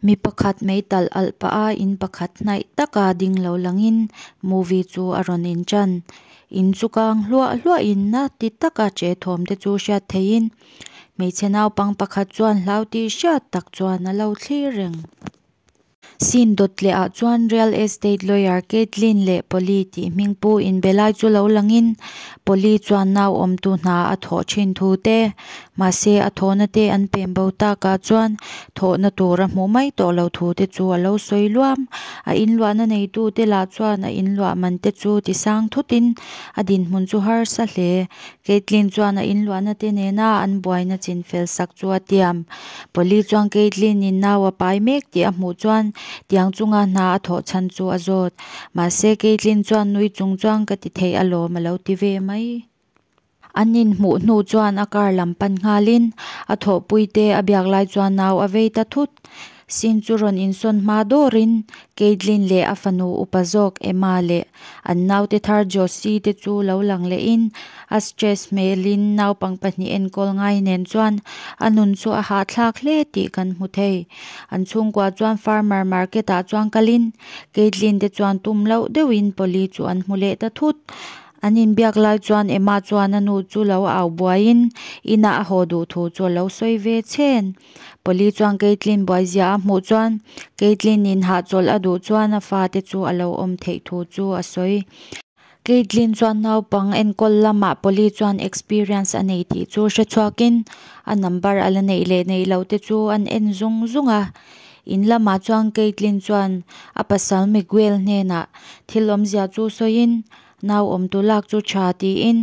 Mi pakhat meitalh alh pah a in pakhat hnaih taka ding lo langin movie chu a rawn in tan in chu kang hluah hluah in na ti taka che thawm te chu hriat theihin hmeichhe naupang pakhat chuan hlau tih hriat tak chuan a lo thlir reng. Scene dawt leh ah chuan real estate lawyer Caitlyn leh Polly tih hming pu inbe lai chu lo langin Polly chuan nau awmtu hna a thawh thin thu te mahse a thawhna te an pem bo takah chuan thawhna tur a hmuh mai tawh lo thu te chu a lo sawi luam. A inluahna neitu te lah chuan a inluah man te chu ti sang thutin a dinhmun chu harsa hle. Caitlyn chuan a inluahna te nena an buaina chin fel sak chu a tiam. Polly chuan Caitlyn in nau a pai mek tih a hmuh chuan tiang chunga hna a thawh chhan chu a zawt. Mahse Caitlyn chuan nui chung chuan ka ti thei alawm a lo ti ve mai. An inhmuh hnu chuan a car lam pan nghalin a thawhpui te a biak lai chuan nau a vei ta thut. Scene chu rawn insawn hma dawrin Caitlyn leh a fanu upa zawk Emma leh an naute thar Josie te chu lo lang lehin a stress hmelin naupang pahnih enkawl ngai nen chuan a nun chu a hahthlak hle tih kan hmu thei. An chhungkua chuan farmer market ah chuan kalin Caitlyn te chuan tum loh deuhin Polly chu an hmu leh ta thut. An inbiak lai chuan Emma chuan a nu chu lo au buaiin inah a haw duh thu chu a lo sawi ve chhen. Polly chuan Caitlyn buaizia a hmuh chuan Caitlyn in hahchawlh a duh chuan a fate chu a lo awm theih thu chu a sawi. Caitlyn chuan naupang enkawl lamah Polly chuan experience a nei tih chu hre chhuakin a number a la neih leh neih loh te chu an en zung zung a. In lamah chuan Caitlyn chuan a pasal Miguel hnenah thil awmzia chu sawiin nau awmtu lak chu tha tiin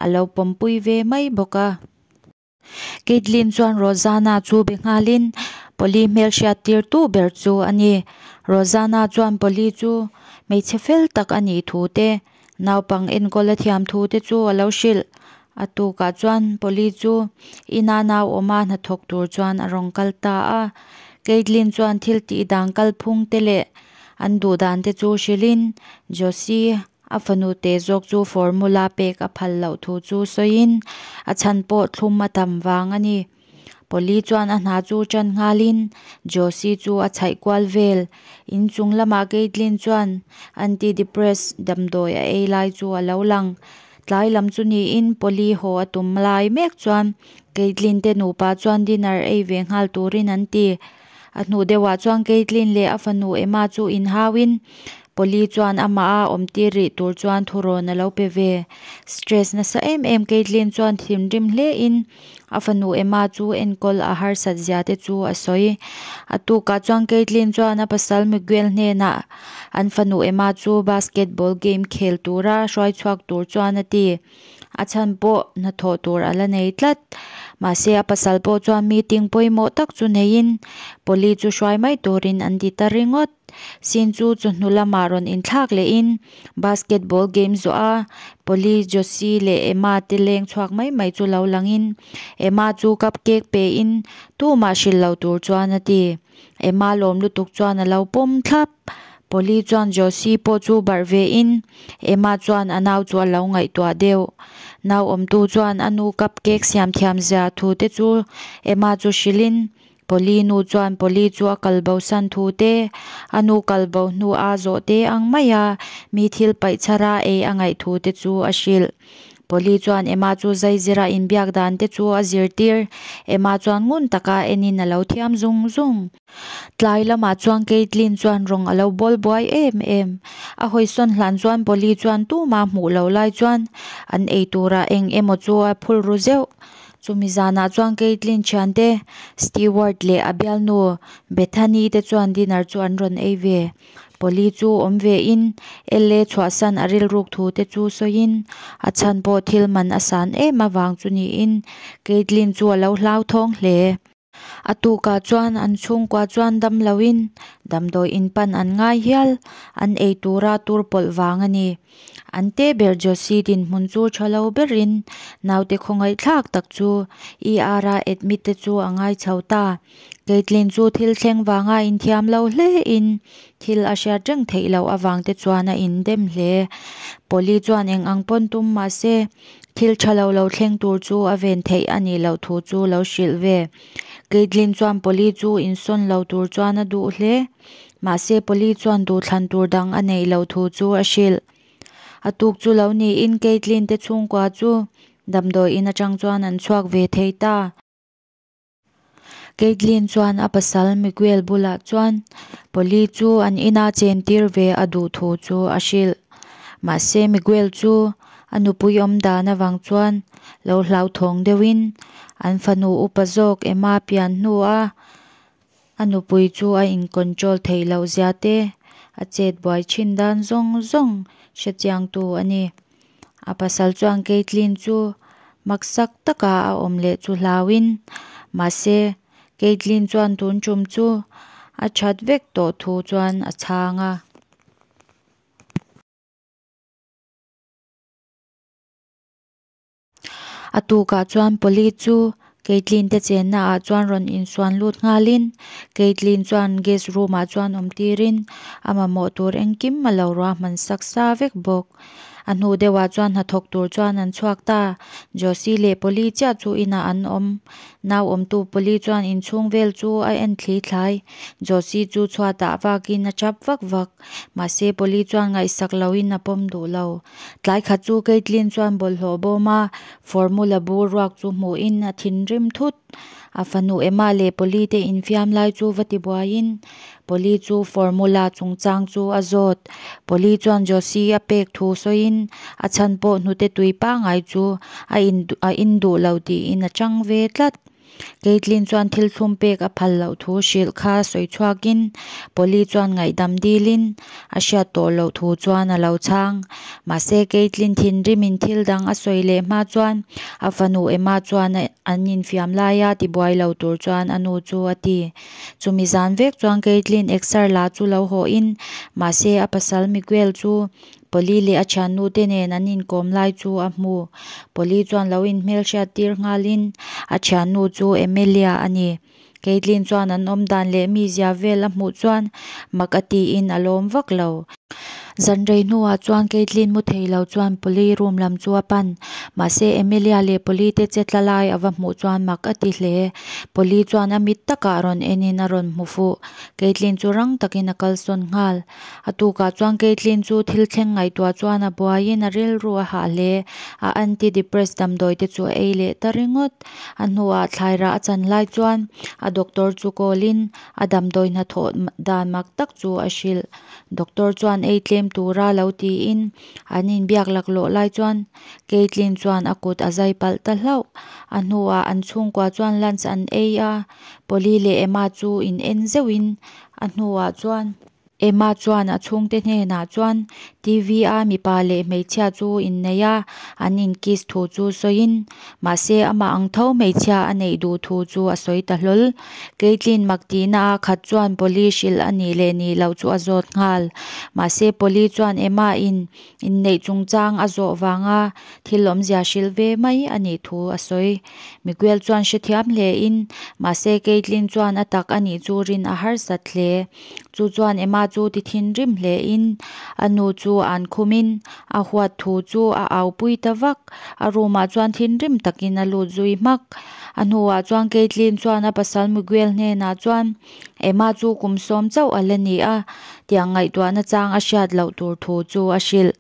a lo pawmpui ve mai bawk a. Caitlyn chuan Rosanna chu be nghalin Polly hmel hriat tir tu ber chu a ni. Rosanna chuan Polly chu hmeichhe fel tak a nih thu te, naupang enkawl a thiam thu te chu a lo hrilh. A tukah chuan Polly chu ina nau awma hnathawk tur chuan a rawn kal ta a. Caitlyn chuan thil tih dan kalphung te leh an duh dan te chu hrilhin Josie A fanu te zawk chu formula pek a phal loh thu chu sawiin a chhan pawh thlum a tam vang a ni. Polly chuan a hna chu tan nghalin Josie chu a chhaih kual vel. Inchung lamah Caitlyn chuan anti-depress damdawi a ei lai chu a lo lang. Tlai lam chu niin Polly haw a tum lai mek chuan Caitlyn te nupa chuan dinner ei ve nghal turin an ti. A hnu deuhah chuan Caitlyn leh a fanu Emma chu inhauin Polly chuan amah a awmtir rih tur chuan thurawn a lo pe ve. Stress nasa em em Caitlyn chuan thinrim hlein a fanu Emma chu enkawl a harsat zia te chu a sawi. A tukah chuan Caitlyn chuan a pasal Miguel hnenah an fanu Emma chu basketball game khel tura hruai chhuak tur chuan a ti. A chhan pawh hnathawh tur a la nei tlat. Mahse a pasal pawh chuan meeting pawimawh tak chu neiin Polly chu hruai mai turin an ti ta ringawt. Sin chu chawhnu lamah rawn inthlak lehin basketball game zawh a Polly, Josie leh Emma te leng chhuak mai mai chu lo langin Emma chu cupcake pein tumah hrilh lo tur chuan a ti. Emma lawm lutuk chuan a lo pawm thlap. Polly chuan Josie pawh chu barh ve in Emma chuan a nau chu a lo ngaihtuah deuh. Nau awmtu chuan a nu cupcake siam thiam zia thu te chu Emma chu hrilh in Polly nu chuan Polly chu a kal bo san thu te, a nu kal bo hnu a zawh te ang mai a mi thil paih chhar a ei a ngaih thu te chu a hrilh. Polly chuan Emma chu zaizira inbiak dan te chu a zirtir. Emma chuan ngun taka enin a lo thiam zung zung. Tlai lamah chuan Caitlyn chuan rawng a lo bawl buai em em. A hawisawn hlan chuan Polly chuan tumah hmuh lo lai chuan an ei turah eng emaw chu a phul ru zeuh. Chumi zanah chuan Caitlyn thiante Stewart leh a bialnu Bethany te chuan dinner chu an rawn ei ve. Polly chu awm ve in LA chhuahsan a rilruk thu te chu sawiin a chhan pawh thil man a san em avang chu niin Caitlyn chu a lo hlauthawng hle. A tukah chuan an chhungkua chuan dam loin damdawi in pan an ngai hial, an ei tura tur pawlh vang a ni. An te ber Josie dinhmun chu tha lo berin naute khawngaihthlak tak chu ER a admit te chu a ngai chho ta. Caitlyn chu thil thleng vanga inthiam lo hlein thil a hriat reng theih loh avang te chuan a indem hle. Polly chuan eng ang pawn tum mahse Thil tha lo lo thleng tur chu a ven theih a nih loh thu chu lo hrilh ve. Kaitlyn chuan Polly chu insawn lo tur chuan a duh hle. Mahse Polly chuan duhthlan tur dang a neih loh thu chu a hrilh. A tuk chu lo niin Kaitlyn te chhungkua chu damdawi in atang chuan an chhuak ve thei ta. Kaitlyn chuan a pasal Miguel bulah chuan Polly chu an ina chentir ve a duh thu chu a hrilh. Mahse Miguel chu a nupui awm dan avang chuan lo hlauthawng deuhin an fanu upa zawk Emma pian hnua a nupui chu a in control theih loh zia te a chet buai thin dan zawng zawng hrechiangtu a ni. A pasal chuan Kaitlyn chu maksak taka a awm leh chu hlauin mahse Kaitlyn chuan tun tum chu a that vek tawh thu chuan a chhang a. A tukah chuan Polly chu Kaitlyn te chenna ah chuan rawn insuan lut nghalin Kaitlyn chuan guest room ah chuan awm tirin a mamawh tur engkim a lo ruahman sak sa vek bawk. A hnu deuhah chuan hnathawk tur chuan an chhuak ta. Josie leh Polly chiah chu inah an awm. Nau awmtu Polly chuan inchhung vel chu a en thli thlai. Josie chu chhuatah vakin a tap vak vak. Mahse Polly chuan ngaihsak loin a pawm duh lo. Tlai khat chu Kaitlyn chuan bawlhhlawh bawm a formula bur ruak chu hmuhin a thinrim thut. A fanu Emma leh Polly te infiam lai chu va ti buaiin Polly chu formula chungchang chu a zawt. Polly chuan Josie a pek thu sawiin a chhan pawh hnute tui pangngai chu a in a in duh lo tiin a chang ve tlat. Kaitlyn chuan thil thlum pek a phal loh thu hrilh kha sawi chhuakin Polly chuan ngaihdam dilin a hriat tawh loh thu chuan a lo chhang. Mahse Kaitlyn thinrimin thil dang a sawi leh hma chuan a fanu Emma chuan an infiam laia tibuai lo tur chuan a nu chu a ti. Chumi zan vek chuan Kaitlyn exer la chu lo hawhin mahse a pasal Miguel chu Polly leh a thiannu te nen an inkawm lai chu a hmu. Polly chuan lo inhmelhriat tir nghalin a thiannu chu Emilia a ni. Kaitlyn chuan an awm dan leh mizia vel a hmuh chuan mak a tiin a lawm vak lo. Zan rei hnuah chuan Kaitlyn mu thei lo chuan Polly room lam chu a pan. Mahse Emilia leh Polly te che tla lai a va hmuh chuan mak a ti hle. Polly chuan a mit takah rawn enin a rawn hmu fuh. Kaitlyn chu rang takin a kalsawn nghal. A tukah chuan Kaitlyn chu thil thleng ngaihtuah chuan a buaiin a rilru a hah hle. A anti-depress damdawi te chu a ei leh ta ringawt. A hnuah thlai rah a chan lai chuan a doctor chu call in a damdawi hnathawh dan mak tak chu a hrilh. Doctor chuan ei tlem tura lo tiin an inbiak laklawh lai chuan Kaitlyn chuan a kut a zai palh ta hlauh. A hnuah an chhungkua chuan lunch an ei a, Polly leh Emma chu in en zeuhin a hnuah chuan Emma chuan a chhungte hnenah chuan TV a mipa leh hmeichhia chu innei a, an in kiss thu chu sawiin mahse amah ang tho hmeichhia a neih duh thu chu a sawi ta hlawl. Kaitlyn mak tihna a khat chuan Polly hrilh a nih leh nih loh chu a zawt nghal. Mahse Polly chuan Emma in inneih chungchang a zawh vanga thil awmzia hrilh ve mai a nih thu a sawi. Miguel chuan hrethiam hle in mahse Kaitlyn chuan a tak a nih chu rin a harsat hle. Chu chuan Emma chu ti thinrim hle in a nu chu an khumin a huat thu chu a au pui ta vak. A room ah chuan thinrim takin a lut zui hmak. A hnuah chuan Kaitlyn chuan a pasal Miguel hnenah chuan Emma chu kum sawm chauh a la ni a, tiang ngaihtuahna chang a hriat loh tur thu chu a hrilh.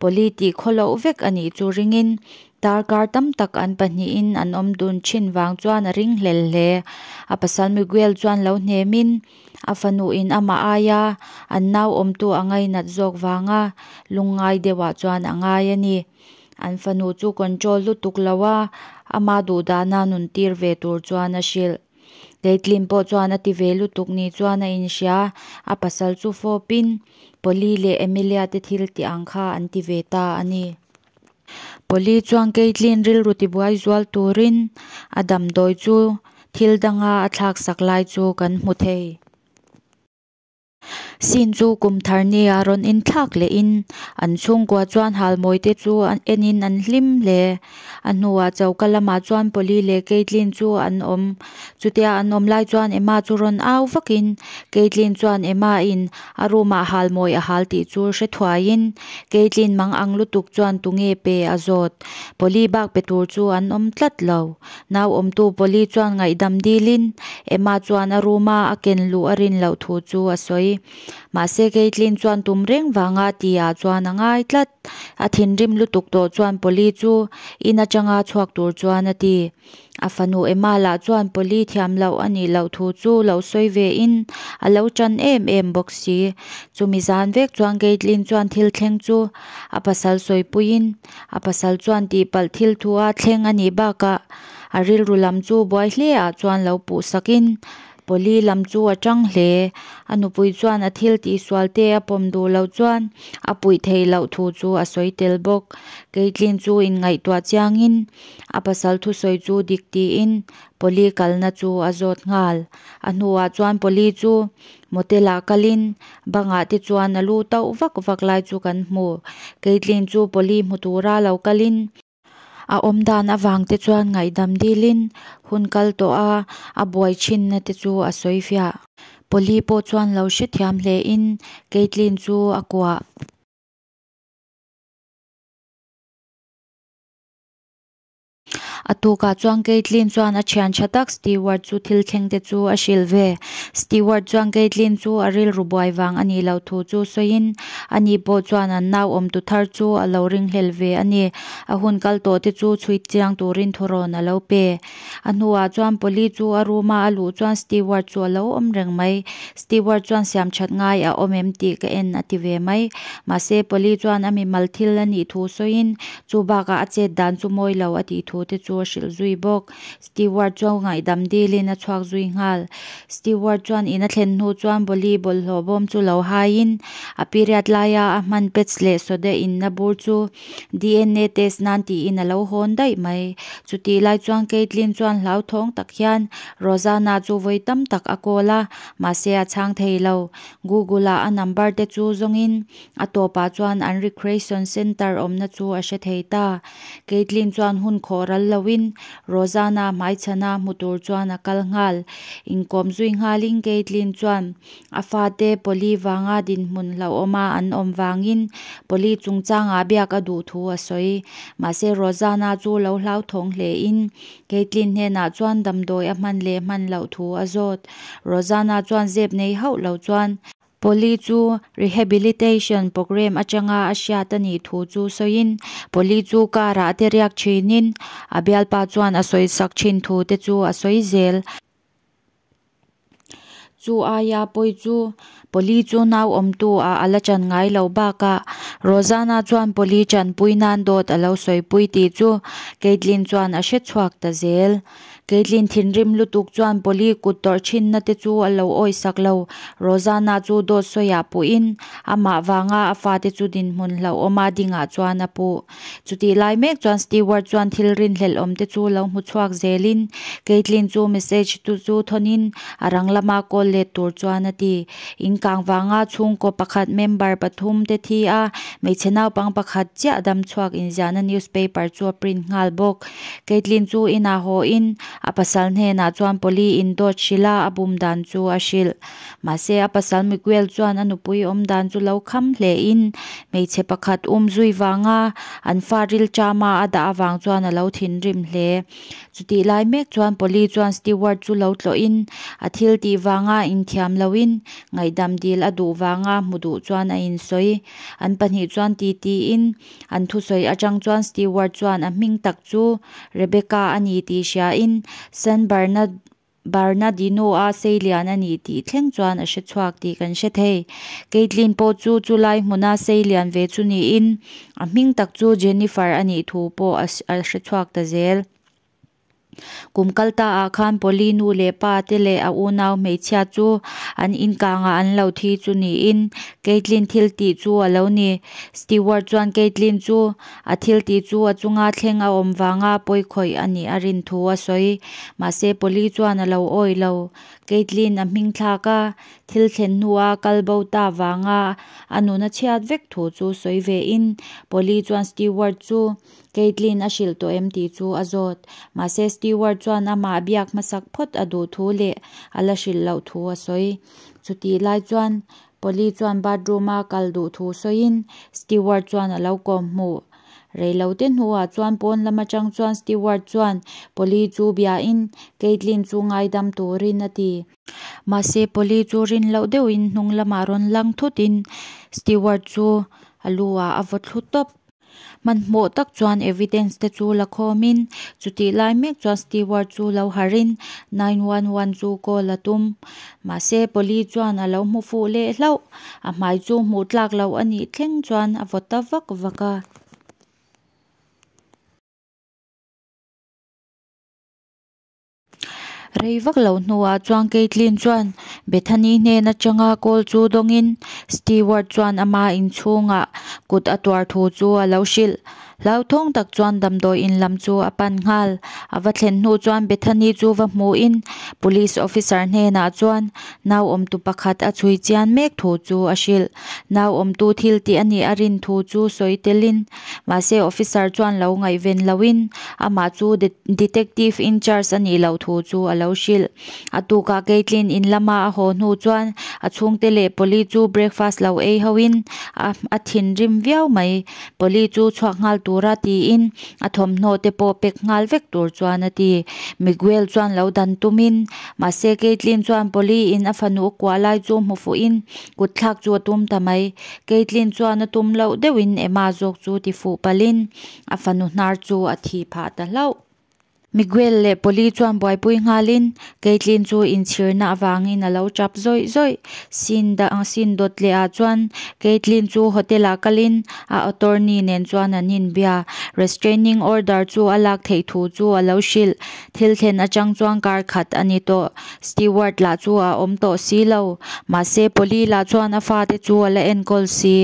Polly tih khawloh vek a nih chu ringin darkar tam tak an pahnihin an awm dun thin vang chuan a ring hlel hle. A pasal Miguel chuan lo hnemin a fanu in amah aia an nau awmtu a ngainat zawk vanga lungngai deuhah chuan a ngai a ni. An fanu chu control lutuk lo a, ama duhdana nun tir ve tur chuan a hrilh. Kaitlyn pawh chuan a ti ve lutuk ni chuan a inhria. A pasal chu fawpin Polly leh Emilia te thil tih ang kha an ti ve ta a ni. Polly chuan Kaitlyn rilru tibuai zual turin a damdawi chu thil danga a thlak sak lai chu kan hmu thei. Scene chu kum thar ni ah rawn inthlak leh in an chhungkua chuan halmawi te chu an en in an hlim hle a hnuah choka lamah chuan Polly leh Caitlyn chu an awm chutia an awm lai chuan Emma chu rawn au vak in Caitlyn chuan Emma in a room ah halmawi a hal tih chu hre thuai in Caitlyn mang ang lutuk chuan tunge pe a zawt Polly bak pe tur chu an awm tlat lo nau awmtu Polly chuan ngaihdam dil in Emma chuan a room a a ken luh a rin loh thu chu a sawi. Mahse Caitlyn chuan tum reng vanga ti ah chuan a ngai tlat. A thinrim lutuk tawh chuan Polly chu in atanga chhuak tur chuan a ti. A fanu Emma lah chuan Polly thiam loh a nih loh thu chu lo sawi ve in a lo tan em em bawk si. Chumi zan vek chuan Caitlyn chuan thil thleng chu a pasal sawipuiin a pasal chuan tihpalh thil thu a thleng a nih bakah a rilru lam chu buai hle ah chuan lo puh sakin Polly lam chu a tang hle. A nupui chuan a thil tihsual te a pawm duh loh chuan a puih theih loh thu chu a sawi tel bawk. Caitlyn chu inngaihtuah chiangin a pasal thusawi chu dik tiin Polly kalna chu a zawt nghal. A hnuah chuan Polly chu motel ah kalin bangah te chuan a lu tauh vak vak lai chu kan hmu. Caitlyn chu Polly hmu tura lo kalin A awm dan avang te chuan ngaihdam dilin hun kal tawh a, a buai thinna te chu a sawi fiah. Polly pawh chuan lo hrethiam hle in Caitlyn chu a kuah. A tukah chuan Caitlyn chuan a thian tha tak Stewart chu thil thleng te chu a hrilh ve. Stewart chuan Caitlyn chu a rilru buai vang a nih loh thu chu sawiin ani pawh chuan an nau awmtu thar chu a lo ringhlel ve a ni. A hun kal tawh te chu chhui chiang turin thurawn a lo pe. A hnuah chuan Polly chu a room a a luh chuan Stewart chu a lo awm reng mai. Stewart chuan siam that ngai a awm em tih ka en a ti ve mai. Mahse Polly chuan a mimal thil a nih thu sawiin chu bakah a chet dan chu mawi lo a tih thu te chu a hrilh zui bawk. Stewart chu ngaihdam dilin a chhuak zui nghal. Stewart chuan in a thlen hnu chuan Polly bawlhhlawh bawm chu lo haiin a period laia a hman pads leh soda inna bur chu DNA test nan tiin a lo hawn daih mai. Chutih lai chuan Caitlyn chuan hlauthawng tak hian Rosanna chu vawi tam tak a call a, mahse a chhang thei lo. Google ah a number te chu zawngin a tawpah chuan an recreation centre awmna chu a hre thei ta. Caitlyn chuan hun khawh ral loin Rosanna hmaichhana hmu tur chuan a kal nghal. Inkawm zui nghalin Caitlyn chuan A fate Polly vanga dinhmun hlauhawma an awm vangin Polly chungchangah biak a duh thu a sawi. Mahse Rosanna chu lo hlauthawng hlein Caitlyn hnenah chuan damdawi a hman leh hman loh thu a zawt. Rosanna chuan zep nei hauh lo chuan Polly chu rehabilitation programme atanga a hriat a nih thu chu sawiin Polly chu car ah te riak thinin a bialpa chuan a sawisak thin thu te chu a sawi zel. Chu aia pawi chu Polly chu nau awmtu ah a la chan ngai lo bakah Rosanna chuan Polly chanpui nan dawt a lo sawipui tih chu Caitlyn chuan a hre chhuak ta zel. Caitlyn thinrim lutuk chuan Polly kut tawrh thinna te chu a lo awisak lo. Rosanna chu dawt sawiah puhin amah vanga a fate chu dinhmun hlauhawma dingah chuan a puh. Chutih lai mek chuan Stewart chuan thil rinhlelh awm te chu lo hmu chhuak zelin Caitlyn chu message tu chu thawnin a rang lama call let tur chuan a ti. In kang vanga chhungkaw pakhat member pathum te thi a, hmeichhe naupang pakhat chiah dam chhuak inziahna newspaper chu a print nghal bawk. Caitlyn chu inah haw in a pasal hnenah chuan Polly in dawt hrilh a, a bum dan chu a hrilh. Mahse a pasal Miguel chuan a nupui awm dan chu lo kham hle in hmeichhe pakhat um zui vanga an fa rilṭama a dah avang chuan a lo thinrim hle. Chutih lai mek chuan Polly chuan Stewart chu lo tlawh in a thil tih vanga inthiam lo in ngaihdam dil a duh vanga hmu duh chuan a insawi. An pahnih chuan ti ti in an thusawi atang chuan Stewart chuan a hming tak chu Rebecca a ni tih hria in San Bernard Bernardino-a seilian a ni tih thleng chuan a hre chhuak tih kan hre thei. Caitlyn pawh chu chulai hmuna seilian ve chu niin a hming tak chu Jennifer a nih thu pawh a hre chhuak ta zel. Kum kal ta ah khan Polly nu leh pa te leh a unau hmeichhia chu an inkangah an lo thi chu niin Caitlyn thil tih chu a lo ni. Stewart chuan Caitlyn chu A thil tih chu a chunga thleng a awm vanga pawi khawih a nih a rin thu a sawi. Mahse Polly chuan a lo awi lo. Caitlyn a hming thlak a, Thil thlen hnua kal bo ta vanga a nun a chhiat vek thu chu sawi ve in Polly chuan Stewart chu Kaitlyn a hrilh tawh em tih chu a zawt. Mahse Stewart chuan amah biak hmasak phawt a duh thu leh a la hrilh loh thu a sawi. Chutih lai chuan Polly chuan bathroom a kal duh thu sawiin Stewart chuan a lo kawm hmuh. Reilote hnuah chuan pawn lam atang chuan Stewart chuan Polly chu biain Kaitlyn chu ngaidam turin a ti. Mahse Polly chu rin loh deuhin hnung lamah rawn lang thutin Stewart chu a lu ah a vaw thlu tawp. Hmanhmawh tak chuan evidence te chu la khawmin chutih lai mek chuan Stewart chu lo harhin 911 chu call a tum. Mahse Polly chuan a lo hmu fuh leh hlauh. A hmai chu hmuh tlak loh a nih thleng chuan a vaw ta vak vak a. Rei vak lo hnuah chuan Kaitlyn chuan Bethany hnen atanga call chu dawngin Stewart chuan ama inchhungah kut a tuar thu chu a lo hrilh. Hlauthawng tak chuan damdawi in lam chu a pan nghal. A va thlen hnu chuan Bethany chu va hmuhin police officer hnenah chuan nau awmtu pakhat a chhui chian mek thu chu a hrilh. Nau awmtu thil tih a nih a rin thu chu sawi telin mahse officer chuan lo ngaihven loin amah chu detective in charge a nih loh thu chu a lo hrilh. A tukah Kaitlyn in lama a haw hnu chuan a chhungte leh Polly chu breakfast lo ei hoin a a thinrim viau mai. Polly chu chhuak nghal tura tiin a thawmhnaw te pawh pek nghal vek tur chuan a ti. Miguel chuan lo dan tumin mahse Kaitlyn chuan Polly in a fanu a kuah lai chu hmu fuhin kut thlak chu a tum ta mai. Kaitlyn chuan a tum loh deuhin Emma zawk chu ti fuh palhin a fanu hnar chu a thi phah ta hlauh. Miguel leh Polly chuan buaipui nghalin Kaitlyn chu inchhirna avangin a lo tap zawih zawih. Scene dang scene dawt leh ah chuan Kaitlyn chu hotel ah kalin a attorney nen chuan an inbia. Restraining order chu a lak theih thu chu a lo hrilh. Thil thlen atang chuan kar khat a ni tawh. Stewart lah chu a awm tawh si lo. Mahse Polly lah chuan a fate chu a la enkawl si.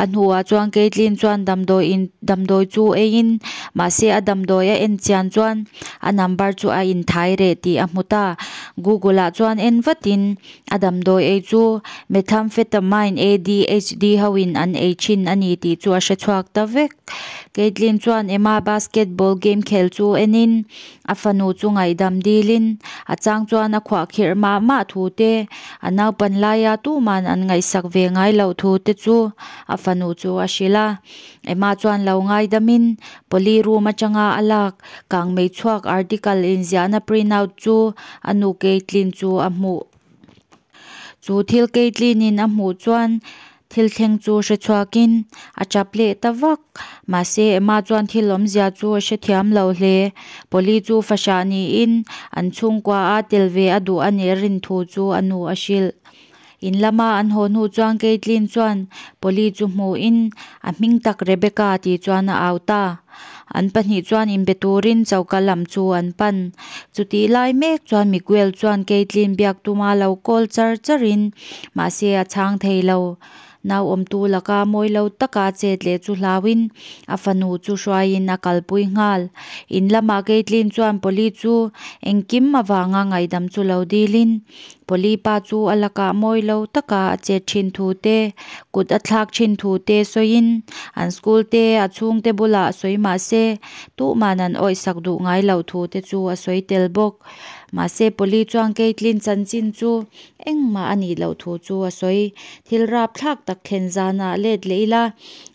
A hnuah chuan Kaitlyn chuan damdawi in damdawi chu eiin mahse a damdawi a en chian chuan a number chu a inthai reh tih a hmu ta. Google ah chuan en vatin a damdawi ei chu methamphetamine ADHD hoin an ei thin a ni tih chu a hre chhuak ta vek. Kaitlyn chuan Emma basketball game khel chu enin a fanu chu ngaihdam dilin a chang chuan a khuah khirh mah mah thu te a naupan laia tuman an ngaihsak ve ngai loh thu te chu a fanu chu a hrilh a. Emma chuan lo ngaidamin Polly room atanga a lak kangmei chhuak article inziahna printout chu a nu Kaitlyn chu a hmuh. Chu thil Kaitlyn in a hmuh chuan thil thleng chu hre chhuakin a tap leh ta vak. Mahse Emma chuan thil awmzia chu a hrethiam lo hle. Polly chu fahrah niin an chhungkua a tel ve a duh a nih rin thu chu a nu a hrilh. In lama an haw hnu chuan Kaitlyn chuan Polly chu hmuhin a hming tak Rebecca tih chuan a au ta. An pahnih chuan inbe turin choka lam chu an pan. Chutih lai mek chuan Miguel chuan Kaitlyn biak tuma lo call char charin mahse a chhang thei lo. Nau awmtu laka mawi lo taka chet leh chu hlauin a fanu chu hruaiin a kalpui nghal. In lamah Kaitlyn chuan Polly chu engkim avanga ngaihdam chu lo dilin Polly pa chu a lakah mawi lo taka a chet thin thu te, kut a thlak thin thu te sawiin an school te a chhungte bulah sawi mahse tuhman an awihsak duh ngai loh thu te chu a sawi tel bawk. Mahse Polly chuan Kaitlyn chanchin chu engmah a nih loh thu chu a sawi. Thil rapthlak tak thlen zanah let leh ila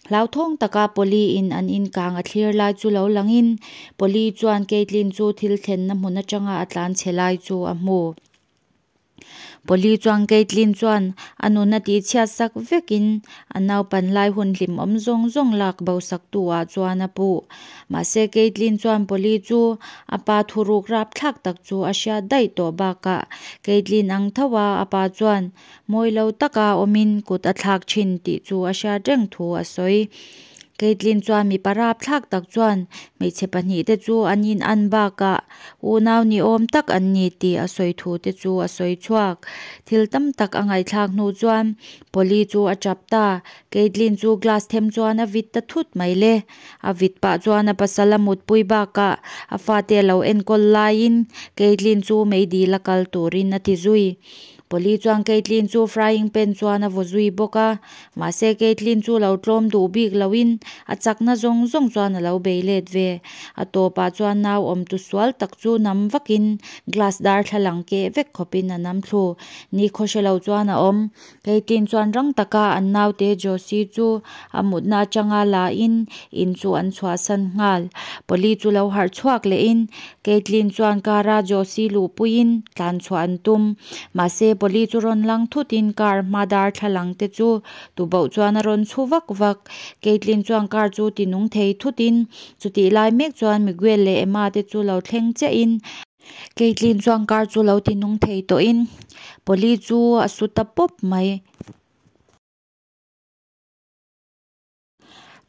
hlauthawng taka Polly in an inkang a thlir lai chu lo langin Polly chuan Kaitlyn chu thil thlenna hmun atanga a tlan chhe lai chu a hmu. Polly chuan Kaitlyn chuan a nun a tih chhiat sak vekin a naupan lai hun hlim awm zawng zawng lak bo sak tu ah chuan a puh. Mahse Kaitlyn chuan Polly chu a pa thuruk rapthlak tak chu a hriat daih tawh bakah Kaitlyn ang tho a a pa chuan mawi lo taka awmin kut a thlak thin tih chu a hriat reng thu a sawi. Kaitlyn chuan mipa rapthlak tak chuan hmeichhe pahnih te chu an in an bakah unau ni awm tak an ni tih a sawi thu te chu a sawi chhuak. Thil tam tak a ngaihthlak hnu chuan Polly chu a tap ta. Kaitlyn chu glass them chuan a vit ta thut mai le. A vit pah chuan a pasal a mutpui bakah a fate a lo enkawl laiin Kaitlyn chu meidil a kal turin a ti zui. Polly chuan Kaitlyn chu frying pan chuan a vaw zui bawk a, mahse Kaitlyn chu lo tlawm duh bik loin a chakna zawng zawng chuan a lo bei let ve. A tawpah chuan nau awmtu sual tak chu nam vakin glass darthlalang keh vek khawpin a nam thlu. Nikhaw hre lo chuan a awm. Kaitlyn chuan rang taka an naute Josie chu a mutna atanga la in in chu an chhuahsan nghal. Polly chu lo harh chhuak lehin Kaitlyn chuan car a Josie luhpuiin tlan chhuah an tum. Mahse Polly chu rawn lang thutin car hma darthlalang te chu tuboh chuan a rawn chhu vak vak. Kaitlyn chuan car chu ti nung thei thutin chutih lai mek chuan Miguel leh Emma te chu lo thleng chiahin Kaitlyn chuan car chu lo ti nung thei tawhin Polly chu a su ta pawp mai.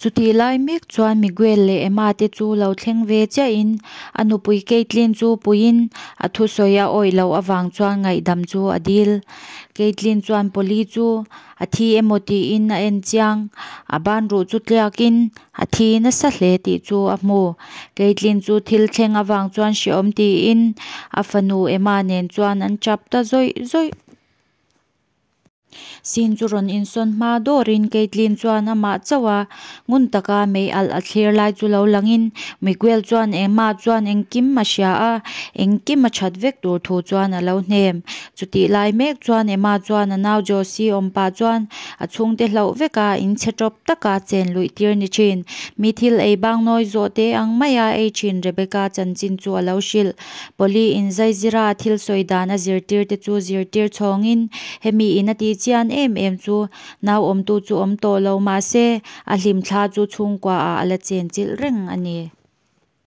Chutih lai mek chuan Miguel leh Emma te chu lo thleng ve chiahin a nupui Kaitlyn chu puiin a thusawi a awih loh avang chuan ngaihdam chu a dil. Kaitlyn chuan Polly chu a thi emaw tiin a en chiang. A ban ruh chu tliakin a thi nasa hle tih chu a hmu. Kaitlyn chu thil thleng avang chuan hrehawm tiin a fanu Emma nen chuan an chap ta zawih zawih. Scene chu rawn insawn hma dawrin Kaitlyn chuan amah chauh a, ngun taka mei alh a thlir lai chu lo langin Miguel chuan Emma chuan engkim a hria a, engkim a that vek tur thu chuan a lo hnem. Chutih lai mek chuan Emma chuan a nau Josie awm pah chuan a chhungte hlauh vek a, in chhe tawp taka chen luih tir ni thin. Mi thil ei bang nawi zawh te ang maia ei thin Rebecca chanchin chu a lo hrilh. Polly in zaizira a thil sawi dan a zirtir te chu zirtir chhawngin hemi in a tih chian em em chu nau awmtu chu awm tawh lo mahse a hlimthla chu chhungkua ah a la chen chilh reng a ni.